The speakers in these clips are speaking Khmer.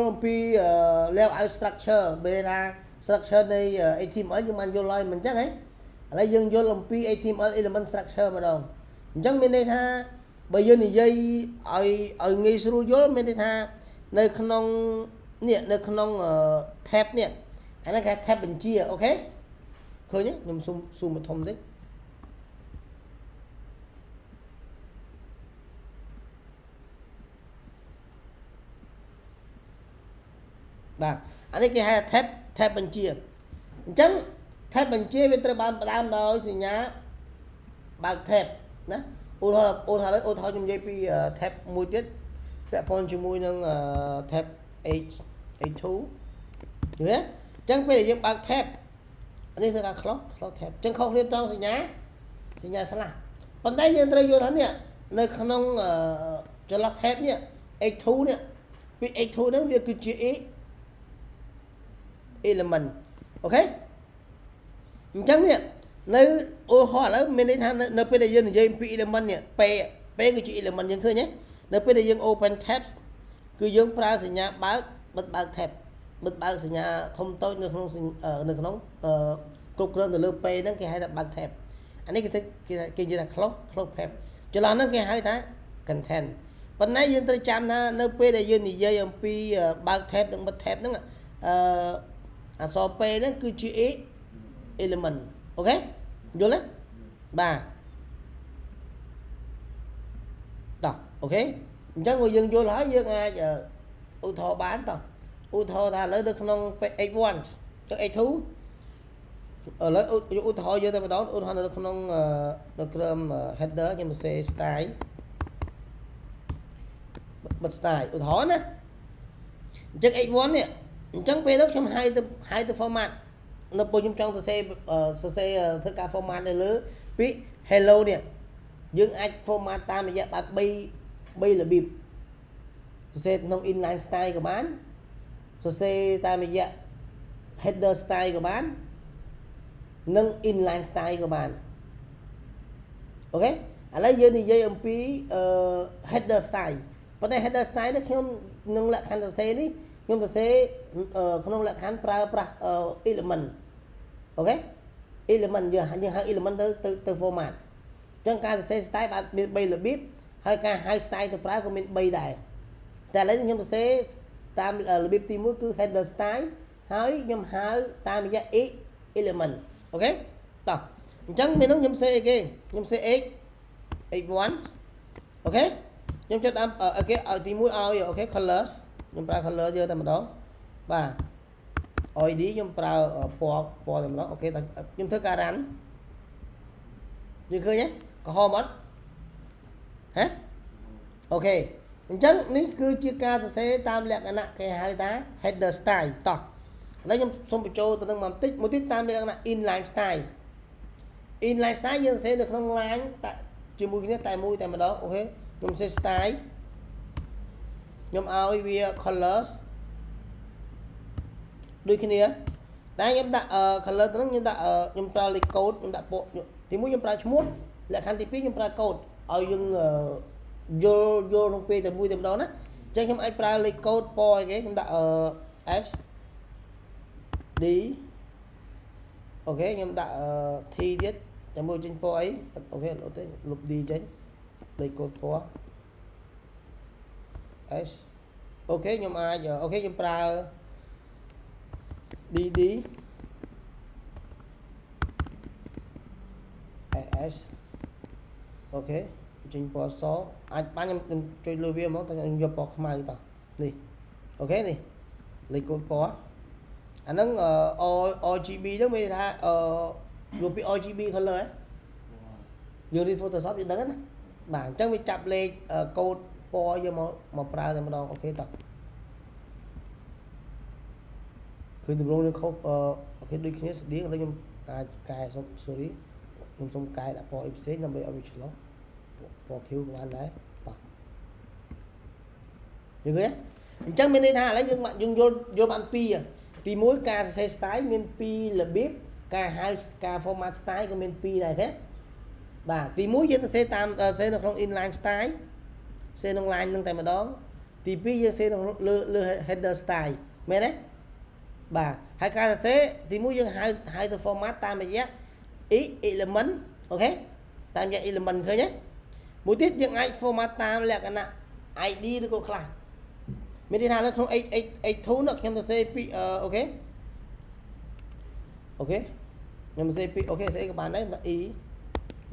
អំពី layout structure ពេលថា structure នៃ HTML យើងបានយល់ហើយមិនអញ្ចឹងហ៎ឥឡូវយើងយល់អំពី HTML element structure ម្ដងអញ្ចឹងមានន័យថាបើយើងនិយាយឲ្យឲ្យងាយស្រួលយល់មានន័យថានៅក្នុងនេះនៅក្នុង tab នេះអានេះគេ tab បញ្ជា OK ឃើញទេខ្ញុំស៊ូមស៊ូមមកធំតិចបាទអានេះគេហៅ tab tab បញ្ជាអញ្ចឹង tab បញ្ជាវាត្រូវបានផ្ដើមដោយសញ្ញាបើក tab ណាឧទាហរណ៍ឧទាហរណ៍ឧទាហរណ៍ខ្ញុំនិយាយពី tab មួយទៀតពាក់ព័ន្ធជាមួយនឹង tab H H2 យល់ទេអញ្ចឹងពេលដែលយើងបើក tab នេះគឺការ close close tab អញ្ចឹងខុសគ្នាត្រង់សញ្ញាសញ្ញា slash ប៉ុន្តែយើងត្រូវយល់ថានេះនៅក្នុងចន្លោះ tab នេះ H2 នេះពី H2 ហ្នឹងវាគឺជា element OK អញ្ចឹងនេះនៅឧទាហរណ៍ឥឡូវមានន័យថានៅពេលដែលយើងនិយាយពី element នេះ P P គឺជា element យើងឃើញទេនៅពេលដែលយើង open tabs គឺយើងប្រើសញ្ញាបើកបិទបើក tab បិទបើកសញ្ញាធំតូចនៅក្នុងនៅក្នុងគ្រប់គ្រងទៅលើ P ហ្នឹងគេហៅថាបើក tab អានេះគេគេគេនិយាយថា close close tab ចន្លោះហ្នឹងគេហៅថា content ប៉ុន្តែយើងត្រូវចាំថានៅពេលដែលយើងនិយាយអំពីបើក tab និងបិទ tab ហ្នឹងអឺអក្សរ P ហ្នឹងគឺជា element OK យល់ទេបាទតោះ OK អញ្ចឹងបើយើងយល់ហើយយើងអាចឧទាហរណ៍បានតោះឧទាហរណ៍ថាឥឡូវនៅក្នុង H1 ទៅ H2 ឥឡូវឧទាហរណ៍យើងតែម្ដងឧទាហរណ៍នៅក្នុងនៅក្រោម header ខ្ញុំសរសេរ style បិទ style ឧទាហរណ៍ណាអញ្ចឹង H1 នេះអញ្ចឹងពេលនោះខ្ញុំហៅទៅហៅទៅ format នៅពេលខ្ញុំចង់សរសេរសរសេរធ្វើការ format នៅលើពាក្យ hello នេះយើងអាច format តាមរយៈបែប3 3របៀបសរសេរក្នុង inline style ក៏បានសរសេរតាមរយៈ header style ក៏បាននិង inline style ក៏បាន OK ឥឡូវយើងនិយាយអំពី header style ប៉ុន្តែ header style នេះខ្ញុំនឹងលក្ខខណ្ឌសរសេរនេះខ្ញុំសរសេរក្នុងលក្ខខណ្ឌប្រើប្រាស់ element OK element យើងយើងហៅ element ទៅទៅទៅ format អញ្ចឹងការសរសេរ style បានមាន3របៀបហើយការហៅ style ទៅប្រើក៏មាន3ដែរតែឥឡូវខ្ញុំសរសេរតាមរបៀបទី1គឺ header style ហើយខ្ញុំហៅតាមរយៈ element OK តោះអញ្ចឹងមាននោះខ្ញុំសេអីគេខ្ញុំសេ h h1 OK ខ្ញុំចុចតាម OK ឲ្យទី1ឲ្យ OK colors ខ្ញុំប្រើ color យកតែម្ដងបាទ ID ខ្ញុំប្រើពណ៌ពណ៌តែម្ដង OK ខ្ញុំធ្វើការ run យើងឃើញទេក្រហមអត់ហ៎ OK អញ្ចឹងនេះគឺជាការសរសេរតាមលក្ខណៈគេហៅថា header style តោះឥឡូវខ្ញុំសូមបញ្ចូលទៅនឹងបន្តិចមួយទៀតតាមលក្ខណៈ inline style inline style យើងសរសេរនៅក្នុង line តែជាមួយគ្នាតែមួយតែម្ដង OK ខ្ញុំសរសេរ style ខ្ញុំឲ្យវា colors ដូចគ្នាតែខ្ញុំដាក់ color ទៅនឹងខ្ញុំដាក់ខ្ញុំប្រើលេខកូដខ្ញុំដាក់ពណ៌ទីមួយខ្ញុំប្រើឈ្មោះលក្ខខណ្ឌទី2ខ្ញុំប្រើកូដឲ្យយើងយល់យល់ក្នុងពេលតែមួយតែម្ដងណាអញ្ចឹងខ្ញុំអាចប្រើលេខកូដពណ៌អីគេខ្ញុំដាក់ S D OK ខ្ញុំដាក់ T ទៀតចាំមើលចេញពណ៌អី OK អត់ទេលុប D ចេញលេខកូដពណ៌ S OK ខ្ញុំអាច OK ខ្ញុំប្រើ DD S OK ចេញពណ៌សអាចបានខ្ញុំចុចលើវាហ្មងតែខ្ញុំយកពណ៌ខ្មៅតោះនេះ OK នេះលេខកូដពណ៌អាហ្នឹង RGB ហ្នឹងមានន័យថាអឺយកពី RGB color ហ៎យើងរៀន Photoshop យើងដឹងណាបាទអញ្ចឹងវាចាប់លេខកូដពណ៌យកមកមកប្រើតែម្ដង OK តោះឃើញទម្រង់នឹងខុស OK ដូចគ្នាស្តៀងឥឡូវខ្ញុំអាចកែសុំ sorry ខ្ញុំសុំកែដាក់ពណ៌អីផ្សេងដើម្បីឲ្យវាឆ្លុះពណ៌ខៀវក៏បានដែរតោះយល់ទេអញ្ចឹងមានន័យថាឥឡូវយើងយើងយល់យល់បានពីរទី1ការសរសេរ style មានពីររបៀបការហៅការ format style ក៏មានពីរដែរទេបាទទី1យើងសរសេរតាមសរសេរនៅក្នុង inline style សរសេរក្នុង line នឹងតែម្ដង ទី2យើងសេនៅលើលើ header style មែនទេបាទហើយការសរសេរទី1យើងហៅហៅទៅ format តាមរយៈ element OK តាមរយៈ element ឃើញទេមួយទៀតយើងអាច format តាមលក្ខណៈ ID ឬក៏ class មានន័យថានៅក្នុង h h h2 នោះខ្ញុំសរសេរពី OK OK ខ្ញុំសរសេរពី OK ស្អីក៏បានដែរដាក់ e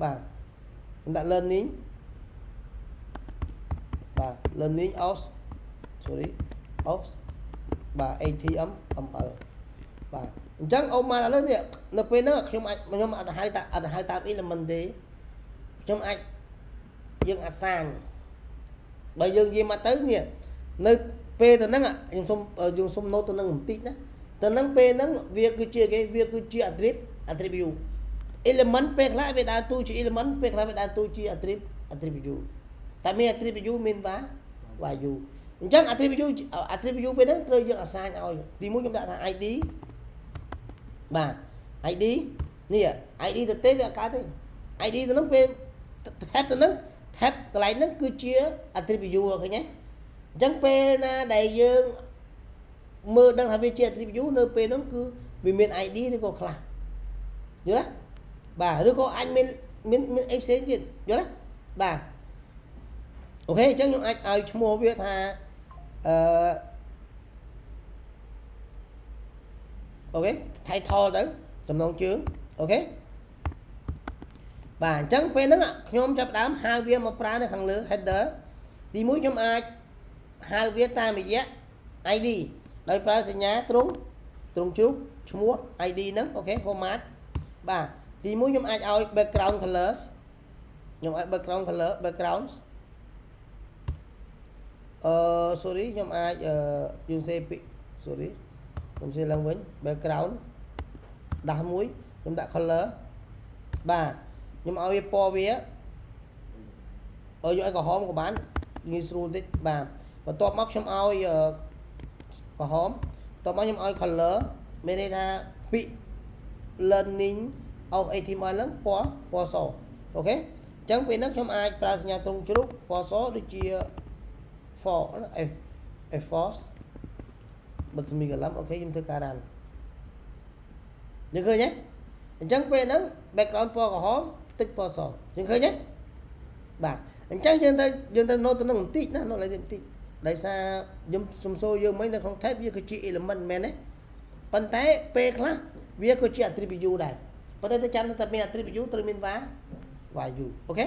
បាទខ្ញុំដាក់ learning បាទ learning of sorry of បាទ ATM ML បាទអញ្ចឹងអូមកឥឡូវនេះនៅពេលហ្នឹងខ្ញុំអាចខ្ញុំអត់ហៅតាអត់ហៅតាម element ទេខ្ញុំអាចយើងអាសាញបើយើងនិយាយមកទៅនេះនៅពេលទៅហ្នឹងខ្ញុំសុំយើងសុំ note ទៅនឹងបន្តិចណាទៅហ្នឹងពេលហ្នឹងវាគឺជាគេវាគឺជា attribute element ពេលខ្លះវាដើរតួជា element ពេលខ្លះវាដើរតួជា attribute តែមាន attribute មាន value អញ្ចឹង attribute ពេលហ្នឹងត្រូវយើង assign ឲ្យទីមួយខ្ញុំដាក់ថា ID បាទ ID នេះ ID ទៅទេវាអត់កើតទេ ID ទៅហ្នឹងពេល tab ទៅហ្នឹង tab កន្លែងហ្នឹងគឺជា attribute ឃើញទេអញ្ចឹងពេលណាដែលយើងមើលដឹងថាវាជា attribute នៅពេលហ្នឹងគឺវាមាន ID ឬក៏ class យល់ទេបាទឬក៏អាចមានមានមានអីផ្សេងទៀតយល់ទេបាទ OK អញ្ចឹងខ្ញុំអាចឲ្យឈ្មោះវាថាអឺ OK title ទៅចំណងជើង OK បាទអញ្ចឹងពេលហ្នឹងខ្ញុំចាប់ផ្ដើមហៅវាមកប្រើនៅខាងលើ header ទីមួយខ្ញុំអាចហៅវាតាមរយៈ ID ដោយប្រើសញ្ញាទ្រង់ទ្រង់ជ្រូកឈ្មោះ ID ហ្នឹង OK format បាទទីមួយខ្ញុំអាចឲ្យ background colors ខ្ញុំឲ្យ background color background អឺ sorry ខ្ញុំអាចអឺយើងសេពី sorry ខ្ញុំសេឡើងវិញ background ដាស់មួយខ្ញុំដាក់ color បាទខ្ញុំឲ្យវាពណ៌វាអឺយកឲ្យក្រហមក៏បានងាយស្រួលតិចបាទបន្ទាប់មកខ្ញុំឲ្យក្រហមបន្ទាប់មកខ្ញុំឲ្យ color មានន័យថាពាក្យ learning of HTML ហ្នឹងពណ៌ពណ៌ស OK អញ្ចឹងពេលហ្នឹងខ្ញុំអាចប្រើសញ្ញាទ្រង់ជ្រូកពណ៌សដូចជា for F F force បិទ semicolon OK ខ្ញុំធ្វើការ run យើងឃើញទេអញ្ចឹងពេលហ្នឹង background ពណ៌ក្រហមតិចពណ៌សយើងឃើញទេបាទអញ្ចឹងយើងទៅយើងទៅ note ទៅនឹងបន្តិចណា note ឡើងបន្តិចដោយសារខ្ញុំសុំសូរយើងមិញនៅក្នុង tab វាគឺជា element មែនទេប៉ុន្តែពេលខ្លះវាក៏ជា attribute ដែរប៉ុន្តែទៅចាំថាមាន attribute ត្រូវមាន value OK